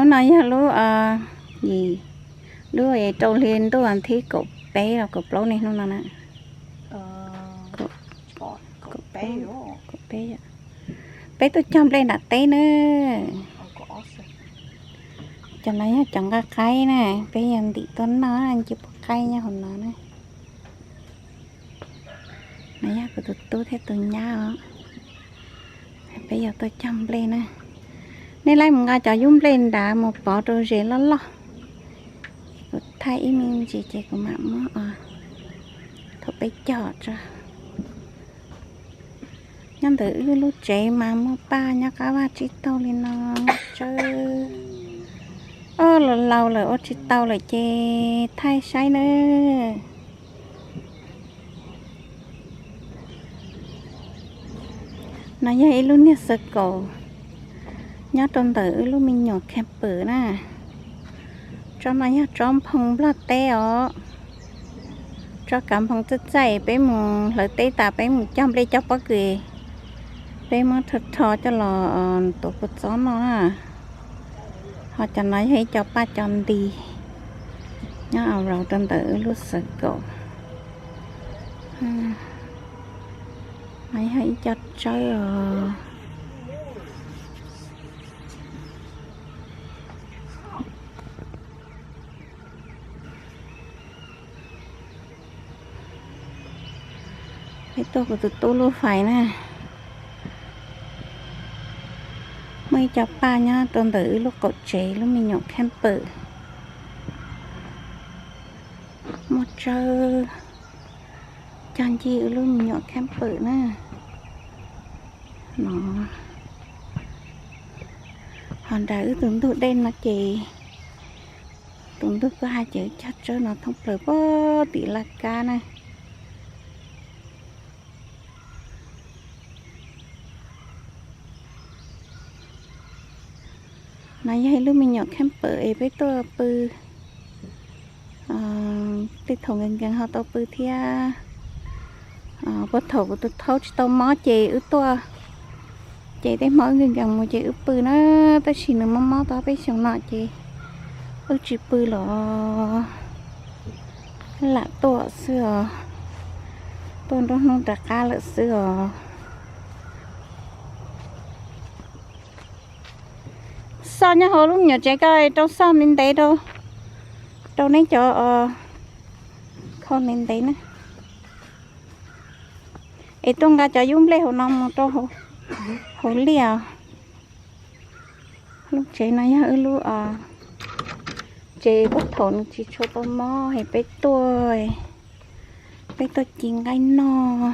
Hnub no yog lub, yim, lub rau hli ntuj thib kaum peb los kaum plaub ne hnub no na. Kaum peb, peb tuaj cog nplej nram teb na. Cov no yog cov nqaij qaib na, peb yog ntim tuaj noj, nce puab qaib nyob hauv no na. No yog kuv tus tub thiab tus nyab os. Peb yog tuaj cog nplej na. Nej laij mus nqa cov yub nplej nrad mus pov rau zes loj loj. Kuv thaij ib me ntsis ces kuv mam muab os, thaum peb cog tso. Nyob ntawm wb lub tsev mas muaj paj nyob qab vaj tsib taug li no, tsawb. Ob, laus laus lawm ua tsis tau lawm ces thaij saib nawb. No yog ib lub niag xaws kaum nyob rau ntawm wb lub me nyuam camper na. Tsob no yog tsob nphoo nplog teb os. Tsob kav nphoo txaij txaij, peb mus hlawv teb tas peb mus cog nplej cog pob kws, peb muab rho rho coj los tuav kua txob noj na. Ho cov no yog ib co paj co nti nyob rau ntawm wb lub xaws kaum. No yog ib co tsawb os. Peb tuaj kuv tus tub lub fais na. Muaj ib co paj nyob rau ntawm wb lub qaum tsev lub me nyuam camper. Muaj tsawb cog ncig wb lub me nyuam camper na. No, ho nram wb tus ntug dej no ces, tus ntug kwj ha ces wb cog tsawb no thoob plaws puag tim laj kab na. No yog ib lub me nyuam camper es peb tuaj pw. Tej thaum nkees nkees ho tau pw thiab. Puag thaum kuv tus thaub tsis tau mob ces wb tuaj, ces tej hmo wb nkees nkees mus ces wb pw na, tab sis nws mob mob tau peb xyoos no ces wb tsis pw los lam tuaj xwb os. Tuaj nruab hnub rov qab lawm xwb os. Xoj nyob hauv lub me nyuam tsev ko rau xoj ntev ntev rau, rau neb cov khau ntev ntev na. Es tuaj nqa cov yub nplej hauv no mus rau hauv liaj. Lub tsev no yog wb lub tsev puag thaum nws tsis tshua tau mob es peb tuaj, peb tuaj ci nqaij noj.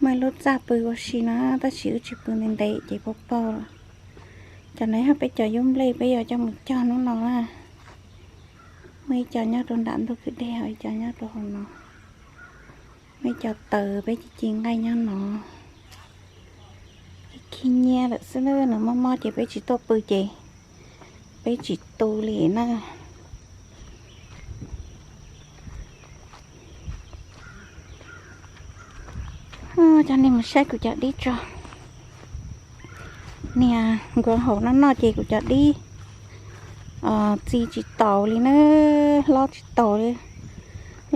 Muaj ib lub txaj pw ua si na, tab sis wb tsis pw ntev ntev ces paug paug lawm. Cov no yog peb cov yub nplej peb yuav coj mus cog hnub no na. Muaj ib co nyob rau nram ntug kwj deg, ho ib co nyob rau hauv no. Muaj ib co taws peb ci ci nqaij nyob no. Khib nyiab lawm xwb, nws mob mob ces peb tsis tuaj pw ces peb tsis tu li na. Coj nej mus saib kuv cov dib tso. Niag nkaus hauv no noj ces kuv cov dib txi tsis taus li na, hlob tsis taus li.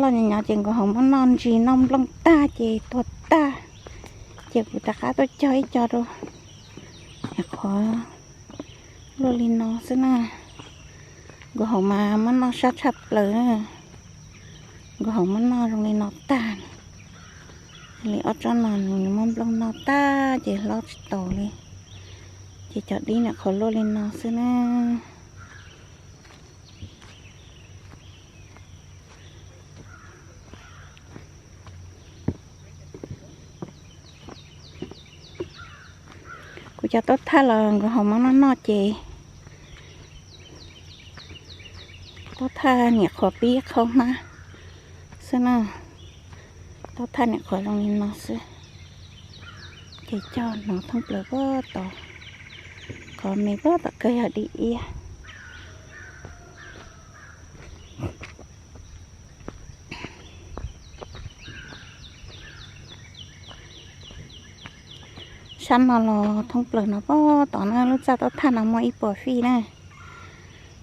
Loj nyob nyob ces nkaus hauv muab noj ntsis noj nplooj tag ces tuag tag. Ces kuv rov qab tuaj cog ib co rau qhov luaj li no xwb na. Nkaus hauv mas muab noj sab tshaj plaws na. Nkaus hauv muab noj zoo li no tag. Li ob tsob no nws muab nplooj noj tag ces hlob tsis taus li. Ces cov dib nyuam qhuav luaj li no xwb na. Kuv cov taub thaj los nkaus hauv muab noj noj ces taub thaj nyuam qhuav pib qhau hmab xwb na. Taub thaj nyuam qhuav zoo li no xwb. Ces cog hnov thoob plaws puag tod, qhov me puag tom kawg yog dib iab. Sab no los thoob plaws no puag tod na, lub txaj taub thaj no muaj ib puas fij na.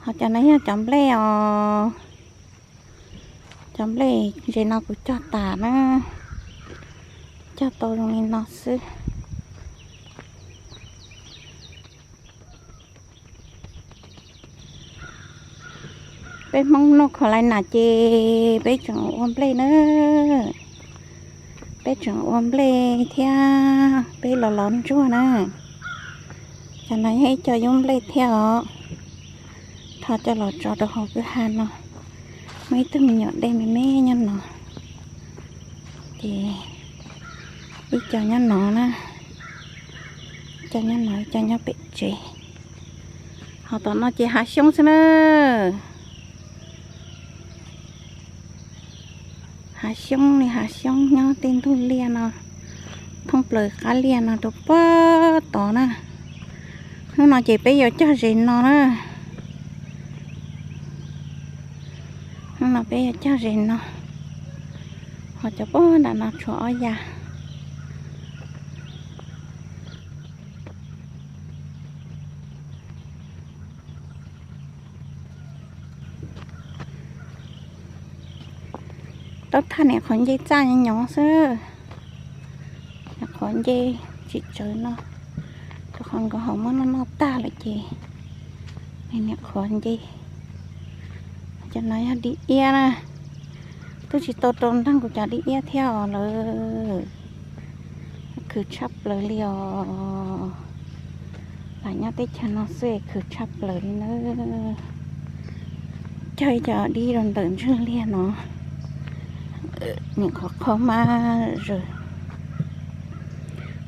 Ho cov no yog cov nplej os. Cov nplej ze no kuv cog tas na, cog tau zoo li no xwb. Peb Hmoob noj khaus lais nas ces peb tseem ua nplej na, peb tseem ua nplej thiab peb los lov ntsuag na. Cov no yog ib co yub nplej thiab os, rho coj los tso rau hauv kwj ha no. Muaj ib tug me nyuam dej me me nyob no, ces ib co nyob no na, ib co nyob no, ib co nyob pem tsev. Ho tom no ces hav xyoob xwb na. Hav xyoob li hav xyoob nyob tej ntug liaj no, thoob plaws qab liaj no rau puag tod na. Hnub no ces peb yuav cog zes no na. Hnub no peb yuav cog zes no, ho cov puag nram no tshuav ob yav. Tau thaj niam qhuav nce txaj nyob xwb, niam qhuav nce tsis tsawg no, rau qhov nkawd ho muab noj noj tag lawm ces niam qhuav nce. Cov no yog dib iab na, twb tsis tau rau nrog kuv cov dib iab thiab os lawm. Khwv tshaj plaws li os. Lam nyob teb chaws no xwb khwv tshaj plaws li na. Cog ib co dib rau ntawm ntswg liag no, nim qhov qhov mas zws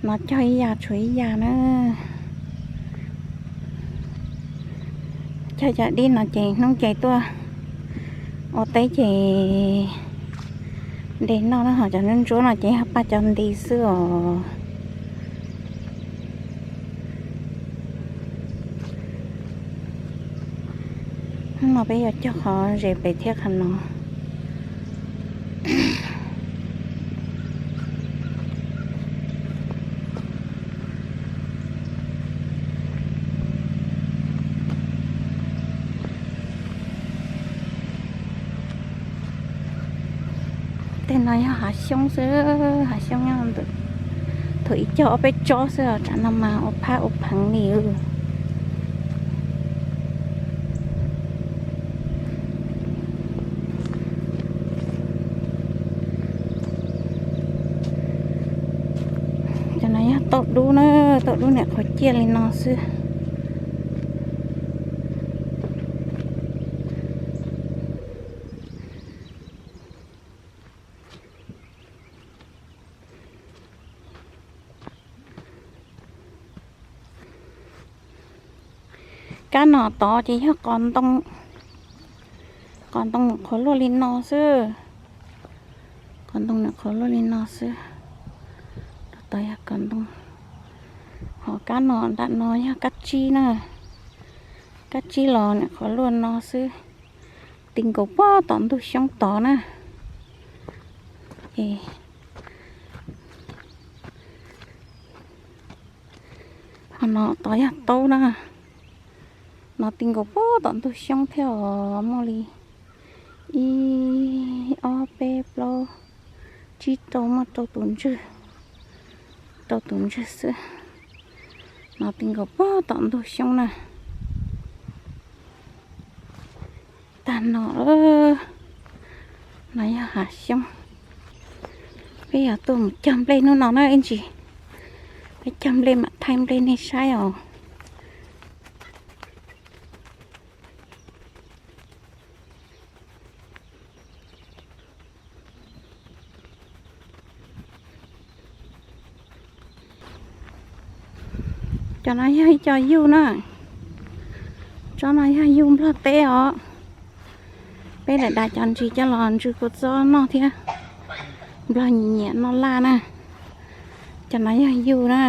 no cog ib yam tshuav ib yam na. Cog cov dib no ces hnub ces tuaj ua teb ces nte noj na, ho cov ntsuab ntsuab no ces yog paj cov nti xwb os. Hnub no peb yuav cog qhov zes pem thiab qhov no. Tej no yog hav xyoob xwb, hav xyoob nyob ntawm, thaum ub cog ob peb tsob xwb, tsam no mas ua phab ua pheev li. Cov no yog tauj dub na, tauj dub niam qhuav ciaj li no xwb. Kab no tod ces yog qos ntoo, qos ntoo niam qhuav luaj li no xwb. Qos ntoo niam qhuav luaj li no xwb. Tod yog qos ntoo. Ho kab no nram no yog kab tsib na, kab tsib los niam qhuav luaj no xwb. Ti nkaus puag tom ntug xyoob tod na. Ho no tod yog taub na. No ti nkaus puag tom ntug xyoob thiab os, muaj li ib ob peb plaub tsib rau, muaj rau tus ntswg, rau tus ntswg xwb. No ti nkaus puag tom ntug xyoob na. Tag no, no yog hav xyoob. Peb yuav tuaj mus cog nplej hnub no na ib ntsis. Peb cog nplej mam thaij nplej nej saib os. Cov no yog ib co yug na. Tsob no yog yug nplog teb os. Peb lam da cov ntsis coj los ntsw kua txob noj thiab. Nplog nyiam noj laj na. Cov no yog yug na,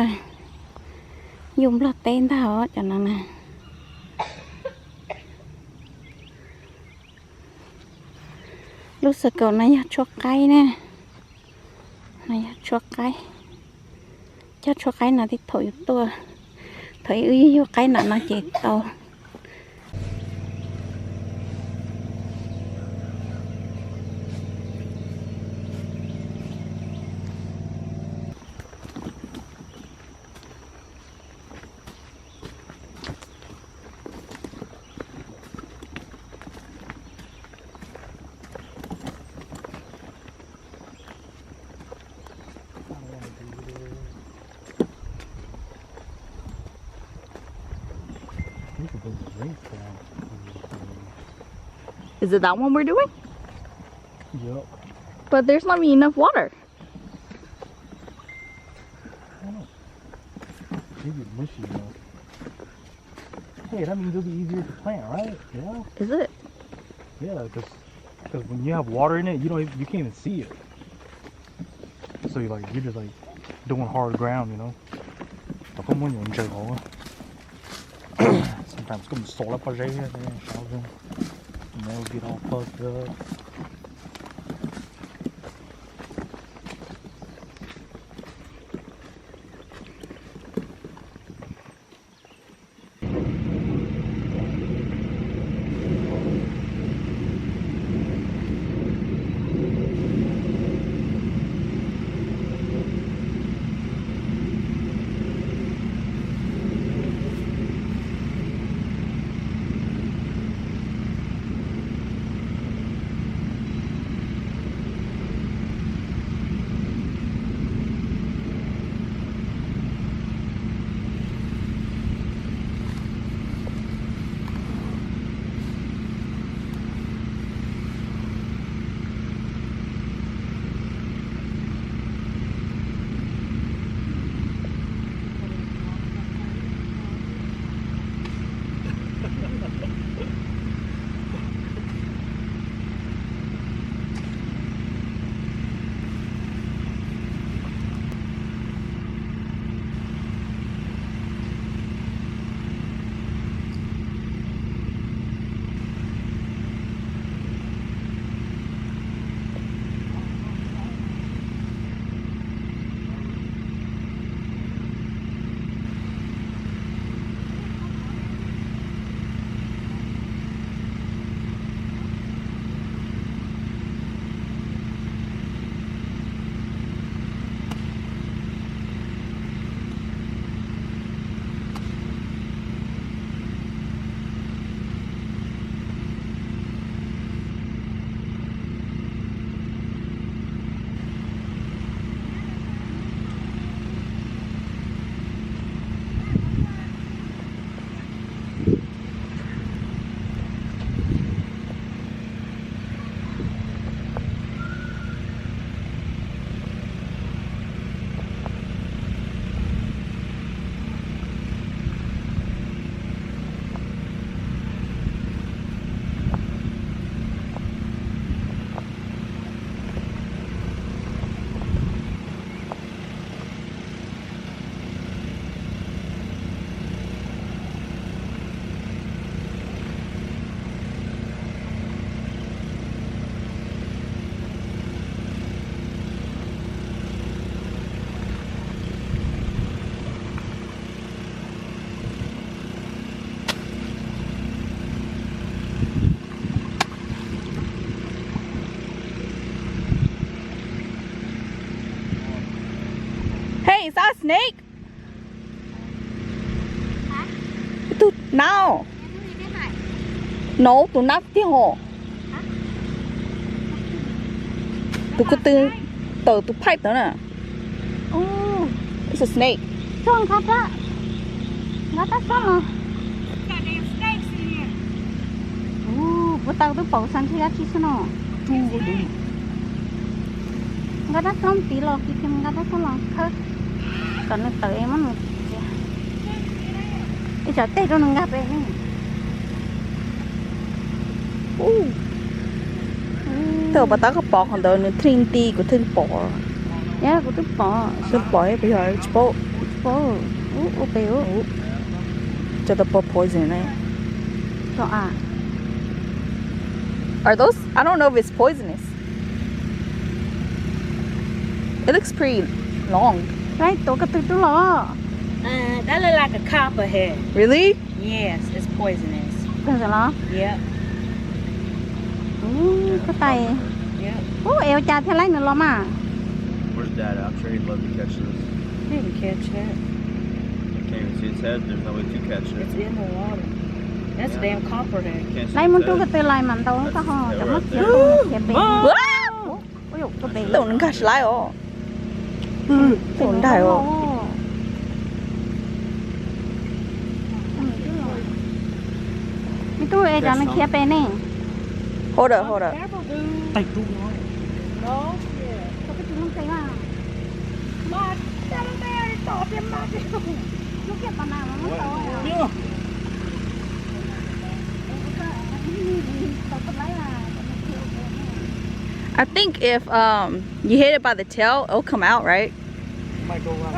yug nplog teb ntag os cov no na. Lub xav kaum no yog tshuab qaib na, no yog tshuab qaib. Cog tshuab qaib no thiaj thaum yus tuaj, thaum wb yug qaib nram no ces tau. Is it that one we're doing? Yep. But there's not enough water. I don't know. Maybe it's mushy enough. Hey, that means it'll be easier to plant, right? Yeah? Is it? Yeah, because when you have water in it, you don't, you can't even see it. So you like, you're just like doing hard ground, you know? Tau koj muab nyuam ntsaws hauv. Sometimes koj mus xov lawv pob zeb, nails get all fucked up. Hey, is that a snake? Tus nab. No, tus nab tiag hos. Tus ko tw tawm tus pipe ntawd na. It's a snake. Tso nqa rab, nqa rab tsob los. Ua tau twb pom xav ntshe dab tsi xwb no. Nqa rab tsob tid los, kis kis nqa rab tsob los khawb kom nws tawm es muab nws txiav. Ib tsam tej rau nws nkag pem ne. Tej uas pas tab koj pom qhov ntawd nws thiaj li nti, kuv thiaj li pom. Yog kuv twb pom. Twb pom, puas yog tsis paub? Tsis paub. Ub, ua pem ub. Cov tau pom poison ne. Tau a. Are those? I don't know if it's poisonous. It looks pretty long. Saib tuav ko tw rau los. Uh, that look like a copperhead. Really? Yes, it's poisonous. Poison los? Yep. Ub, koj tais. Yep. Ub, es ua cas thiaj laib nws los mas? Where's Dad? I'm sure he'd love to catch this. He can catch that. I can't even see its head. There's no way to catch it. It's in the water. That's damn copperhead. Can't see its head. Laib muab rub ko tw los mas ntau koj ho cov muab txiav tus txiav pem. Ub, tus pem. Tus nkag slaib os. Tus nraim os. Ib tug es cov nws khiav pem ne. Hold up, hold up. I think if um you hit it by the tail, it'll come out, right?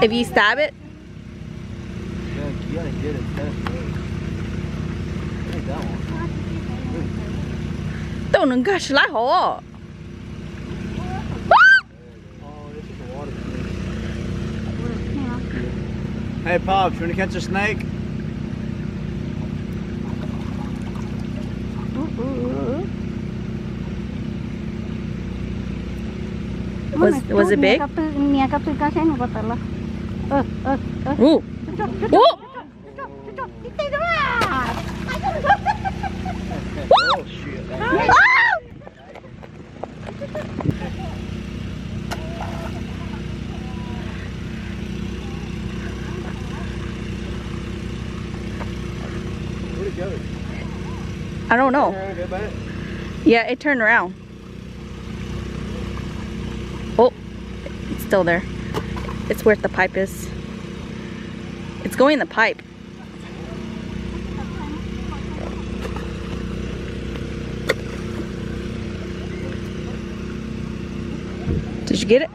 If you stab it. Tau nws nkag slab hauv. Hey, Pops, you want to catch a snake? Was, was it big? Nias koj tw koj saib nws puas tawm los. Ooh. Ooh. Oh, shit. Where'd it go? I don't know. Turn around, go back. Yeah, it turned around. Oh, it's still there. It's where the pipe is. It's going in the pipe. Did you get it?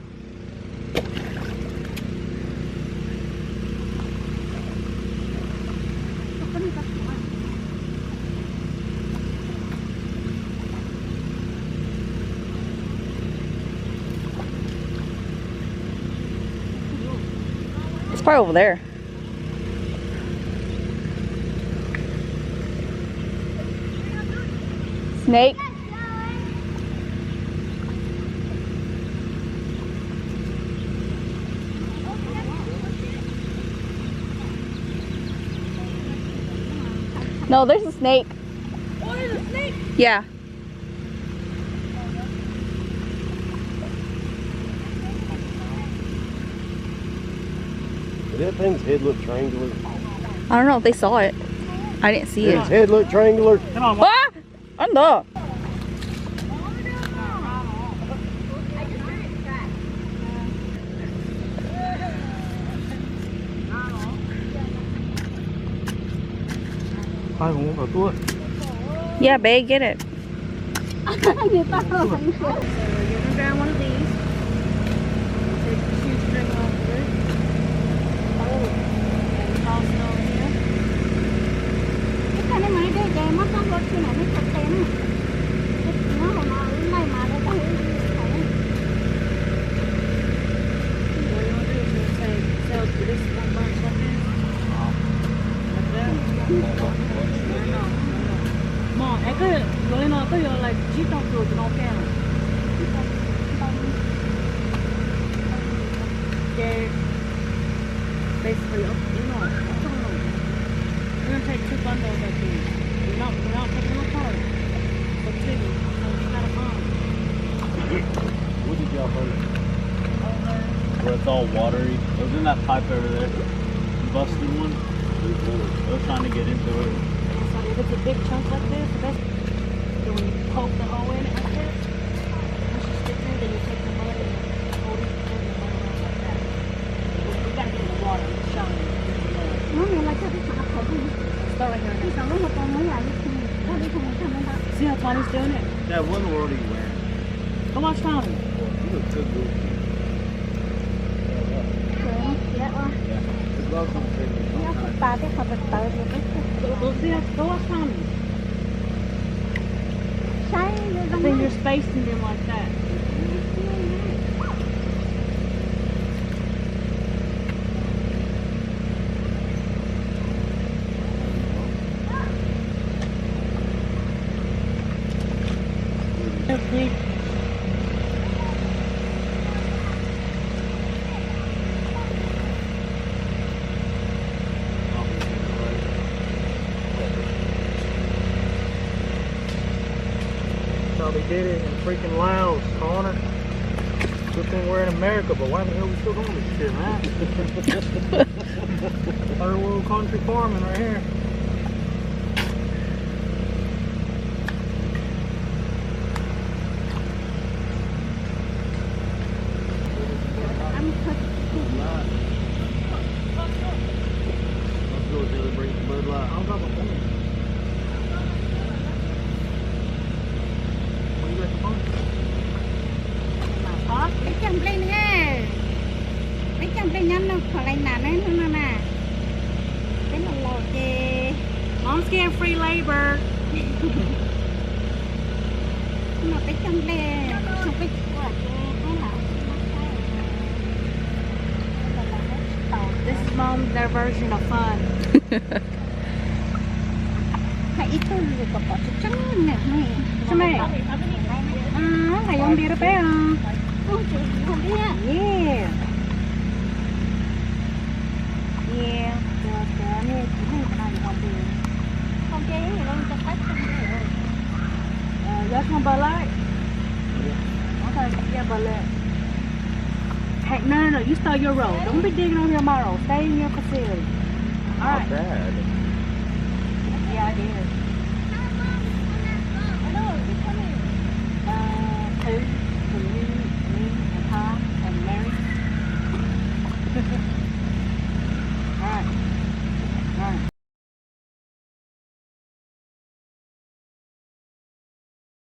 It's probably over there. Snake. No, there's a snake. Oh, there's a snake? Yeah. Did that thing's head look triangular? I don't know if they saw it. I didn't see it. Did its head look triangular? Ah! Anda. Yeah, babe, get it. So you can grab one of these. Take the shoestring off of it. And toss it over here. What you want to do is just take, so this one bunch like this. Like that. No, no, no, no. Mom, es koj yuav li no koj yuav like tsib tog tus no ua ke. Ces basically, oh, you know, I don't know. We're gonna take two bundles of these. We're not, we're not taking a car. So two. So we got a bond. What did y'all find? Over. Where it's all watery. It was in that pipe over there. Busted one. It was trying to get into it. So if it's a big chunk like this, that's, then when you poke the hole in it like this, once you stick it, then you take the mud and hold it, turn the mud around like that. We gotta get in the water. I'm showing you. Start right here. See how Tony's doing it? That one already went. Go watch Tommy. He looks so goofy. His gloves don't fit me. Go, go see how, go watch Tommy. I think you're spacing them like that. Probably did it in freaking Laos, Connor. Good thing we're in America, but why the hell we still doing this shit, man? Third world country farming right here. cov nplej, tsuas peb ua ces peb lam ua saib. This is mom, their version of fun. Hais ib tug kom pom tseeb tseeb na. Sao mày? Hais yuav npias rau peb os. Yeah. Yeah. Cov, cov nej tsis meej qhov no yuav ua npias. Yuav tsum npawg lawm. Hey, no, no, no, you start your roll. Don't be digging on your marrow. Stay in your position. All right. Yeah, I did.